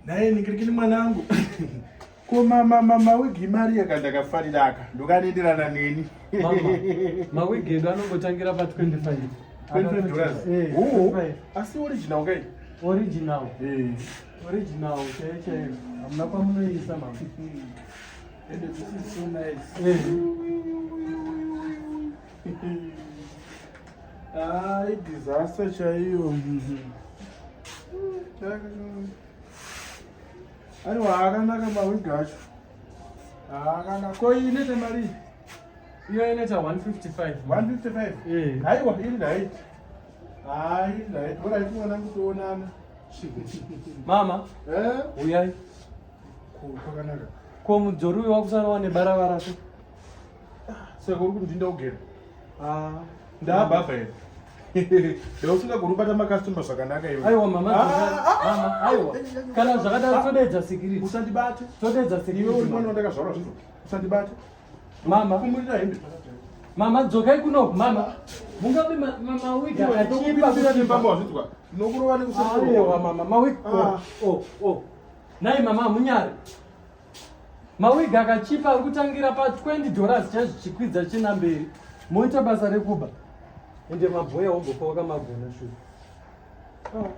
Naye ningirikini mwanangu. Ko mama mama wigi mari yakandakafarira aka ndokanoenderana neni. Mama, mawigi edu anongotangira pa 25. $25. Eh, Oh, 25. asi original kai? Original. Eh. Original chaiyo chaiyo. Hamuna kwamunoisa mama. And this is so nice. Eh. Ah, disaster chaiyo. Aiwa akanaka mawigi acho. Akanaka. Ko iyi inoita mari? Iyo inoita 155. 155. Eh. Aiwa iri right. Ah, iri right. Bora tinoona kutoonana. Mama, Eh? uyai. Ko kwakanaka. Ko mudzori uyu wakusara wane baravara so. Saka uri kundinda ugere. Ah. Ndabhavha here. Ndausinga kurubata makastoma zvakanaka iwe. Aiwa mama, Ah, dzokai. ah, Mama, aiwa. Kana zvakadaro todedza security. Usandibate. Todedza Iwe uri security. mwana mama. wandakazvarwa zvizvo. Usandibate. Mama, Kumurira hembe. mama dzokai kunoku mama. Mungabe mawigi akachipa Ndinokumbira kuchipa. nembama wazvinzwa. Ndinokurova nekusoro. Aiwa mama, mawigi. Ah. Oh, oh. Nai mama munyari. Mawigi akachipa ari kutangira pa $20 chaizvo chikwidza china mberi. Moita basa rekuba. Ende mabhoya wombofa wakamagona shuwa.